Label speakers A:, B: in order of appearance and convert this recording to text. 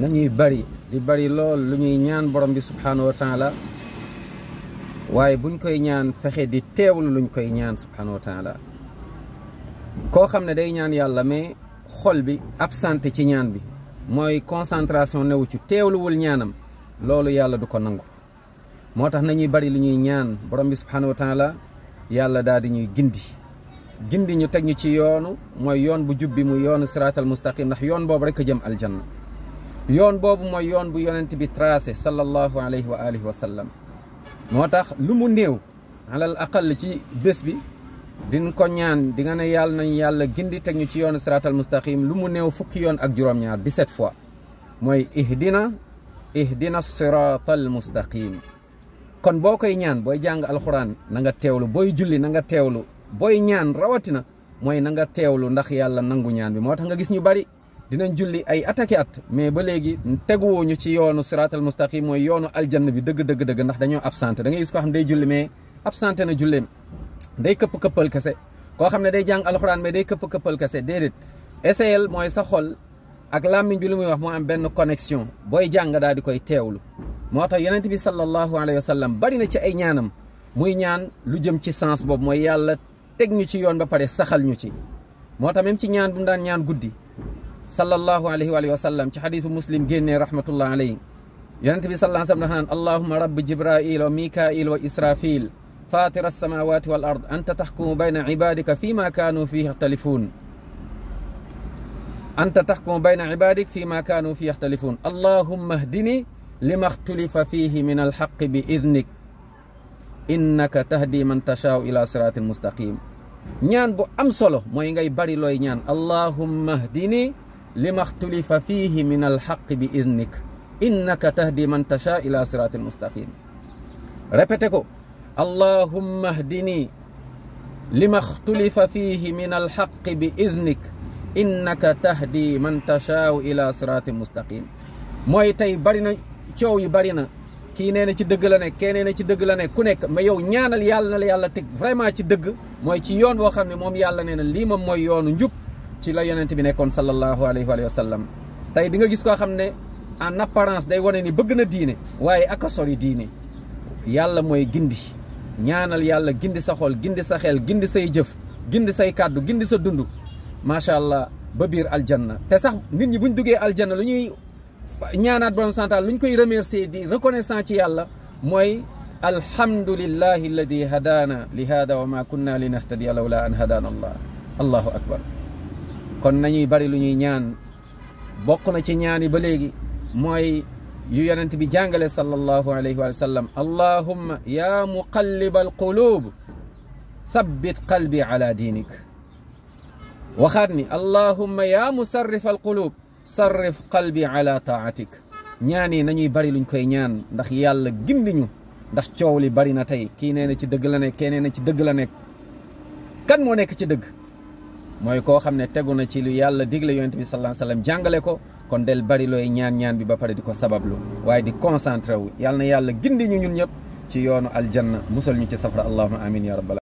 A: nañuy bari lool lu ñuy ñaan borom bi subhanahu wa taala waaye buñ koy ñaan fexe di teewlu luñ koy ñaan subhanahu wa taala koo xam ne day ñaan yàlla mais xol bi absenté ci ñaan bi mooy concentration newu ci teewluwul ñaanam loolu yàlla du ko nangu moo tax nañuy bari lu ñuy ñaan borom bi subhanahu wa taala yàlla daal di ñuy gindi ñu teg ñu ci yoonu mooy yoon bu jubbi mu yoonu siraatal mustaqim ndax yoon boobu rek a jëm aljanna yoon boobu mooy yoon bu yonent bi tracé sallallahu alayhi wa alihi wa sallam moo tax lu mu néew alal aqal ci bés bi din ko ñaan di nga ne yàlla nañ yàlla gindi teg ñu ci yoonu siraatal mustaqim lu mu néew fukki yoon ak juróom-ñaar 17 fois mooy ihdina siraatal mustaqim kon boo koy ñaan booy jàng alxuraan na nga teewlu booy julli na nga teewlu booy ñaan rawatina mooy na nga teewlu ndax yàlla nangu ñaan bi moo tax nga gis ñu bari dinañ julli ay attaqué at mais ba léegi teguwuñu ci yoonu siraatal mustaqim mooy yoonu aljanna bi dëgg ndax dañoo absenté da ngay gis koo xam ne day julli mais absenté na julleem day këpp-këppal kese koo xam ne day jàng alxuraan mais day këpp-këppal kese déedéet essayel mooy sa xol ak làmmiñ bi lu muy wax moo am benn connexion booy jàng daal di koy teewlu moo tax yonent bi sallallahu alayhi wa sallam bari na ci ay ñaanam muy ñaan lu jëm ci sens boobu mooy yàlla teg ñu ci yoon ba pare saxal ñu ci moo tax même ci ñaan bu mu daan ñaan guddi sallallahu alayhi wa sallam ci xadiisu muslim génnee rahmatullah alayhi yonent bi sallallahu alayhi wa sallam dafa naan allahumma rabbi jibrail wa mikail wa israfil fatira alsamawati wal ard anta taxkumu bayna ibadika fi ma kaanu fihi yaxtalifun allahumma ahdini lima xtulifa fihi min alxaqi bi idnik innaka tahdi man tashaau ila siraatin mustaqim ñaan bu am solo mooy ngay bari looy ñaan allahumma ahdini lima xtulifa fihi min alxaqi bi idnik innaka tahdi man tashaau ila siraatin mustaqim répété ko allahumma ahdini lima xtulifa fihi min alxaqi bi idnik innaka tahdi man tashaau ila siraatin mustaqim mooy tey bari na coow yi bari na kii nee na ci dëgg la nekk kee nee na ci dëgg la nekk ku nekk mais yow ñaanal yàlla na la yàlla teg vraiment ci dëgg mooy ci yoon boo xam ne moom yàlla nee na lii moom mooy yoonu njub ci la yonent bi nekkoon sallallahu alayhi wa sallam tey di nga gis koo xam ne en apparence day wane ni bëgg na diine waaye aka sori diine yàlla mooy gindi ñaanal yàlla gindi sa xol gindi sa xel gindi say jëf gindi say kàddu gindi sa dund macha allah ba biir aljanna te sax nit ñi buñ duggee aljanna lu ñuy ñaanaat borom santal lu ñu koy remercier di reconnaissant ci yàlla mooy alhamdulillahi alladi hadana li hada wa ma kunna linahtadiya lawla an hadana allah allahu akbar kon nañuy bari lu ñuy ñaan bokk na ci ñaan yi ba léegi mooy yu yonent bi jàngale sallallahu alayhi wa sallam allahumma ya muqallib alqulub thabbit qalbi ala diinik waxaat ni allahumma ya musarrif alqulub sarrif qalbi ala taatik ñaan yi nañuy bari luñ koy ñaan ndax yàlla gindiñu ndax coow li bari na tey kii nee na ci dëgg la nekk kii nee na ci dëgg la nekk kan moo nekk ci dëgg mooy koo xam ne tegu na ci lu yàlla digle yonent bi sallallahu alayhi wa sallam jàngale ko kon del bari looy ñaan bi ba pare di ko sabablu waaye di concentré wu yàlla na yàlla gindi ñu ñun ñëpp ci yoonu aljanna musal ñu ci safara allahumma amin ya rabbal